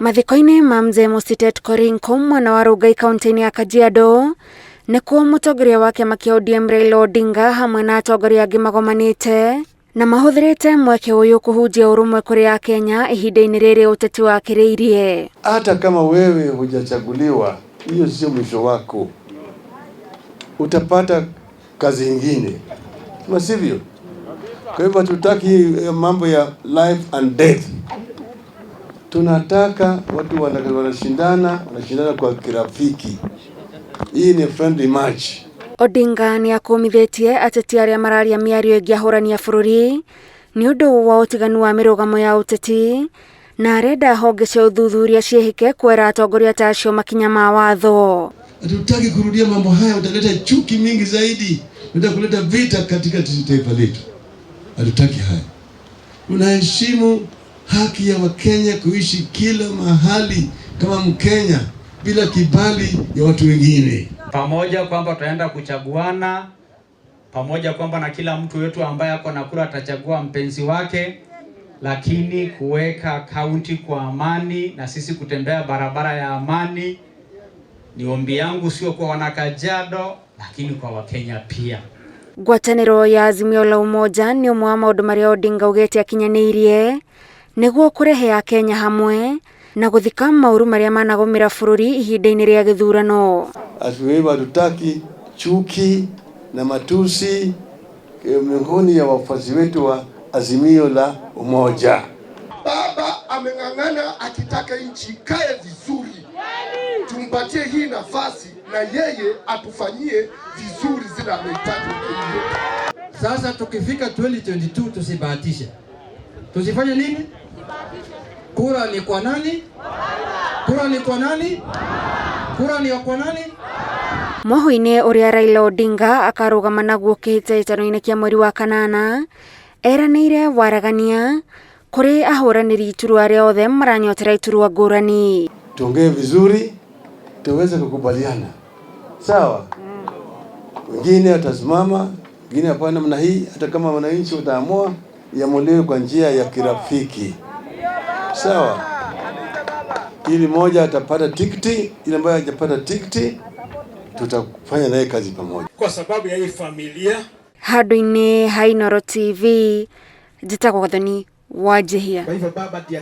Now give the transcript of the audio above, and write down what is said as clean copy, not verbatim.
Mathiko-inĩ ma mzee Mositet Korinko mwena wa Rongai kaunti-inĩ ya Kajiado, nĩkuo mũtongoria wa kĩama kĩa ODM Raila Odinga hamwe na atongoria angĩ magomanĩte na mahũthĩrĩte mweke ũyũ kũhunjia ũrũmwe kũrĩ Akenya ihinda-inĩ rĩrĩ ũteti wakĩrĩirie. Hata kama wewe hujachaguliwa, hiyo sio mwisho wako, utapata kazi ingine, kama sivyo? Kwa hivyo hatutaki mambo ya life and death. Tunataka watu wanashindana, wanashindana kwa kirafiki. Hii ni friendly match. Odinga nĩ akũmithĩtie ateti arĩa mararia mĩario ĩngĩahũrania bũrũri nĩ ũndũ wa ũtiganu wa mĩrũgamo ya ũteti, na arenda honge cia ũthuthuria ciĩhĩke kwera atongoria ta acio makinya ma watho. Hatutaki kurudia mambo haya, utaleta chuki mingi zaidi, utaleta kuleta vita katika taifa letu. Hatutaki haya. Tunaheshimu haki ya Wakenya kuishi kila mahali kama Mkenya bila kibali ya watu wengine. Pamoja kwamba tutaenda kuchaguana, pamoja kwamba na kila mtu wetu ambaye ako na kura atachagua mpenzi wake, lakini kuweka kaunti kwa amani na sisi kutembea barabara ya amani ni ombi yangu, sio kwa Wanakajiado, lakini kwa Wakenya pia. Ngwatanĩro ya Azimio la Umoja nĩ ũmwe wa maũndũ marĩa Odinga augĩte akinyanĩirie nĩguo kũrehe Akenya hamwe na gũthika maũru marĩa managũmĩra bũrũri ihinda-inĩ rĩa gĩthurano. Hatutaki chuki na matusi miongoni ya wafuasi wetu wa Azimio la Umoja. Baba ameng'ang'ana akitaka nchi ikae vizuri, tumpatie hii nafasi na yeye atufanyie vizuri zile amehitaji. Sasa tukifika 2022 tusibahatishe. Tusifanye nini? Kura ni kwa nani? Kura ni kwa nani? Kura ni kwa nani? Mũhu-inĩ ũrĩa Raila Odinga akarũgama naguo kĩhĩtahĩtano-inĩ kĩa mweri wa kanana, eranĩire waragania kũrĩ ahũranĩri iturwa arĩa othe maranyotera iturwa ngũrani. Tuongee vizuri, tuweze kukubaliana, sawa? Wengine watasimama, wengine hapana namna hii. Hata kama wananchi wataamua, iamuliwe kwa njia ya kirafiki, sawa? Ili moja atapata tikiti, ile ambayo hajapata tikiti tutafanya naye kazi pamoja, kwa sababu ya hii familia. Handũ-inĩ ha Inooro TV, njĩtagwo Gathoni Wanjihia. Kwa hivyo baba ndiye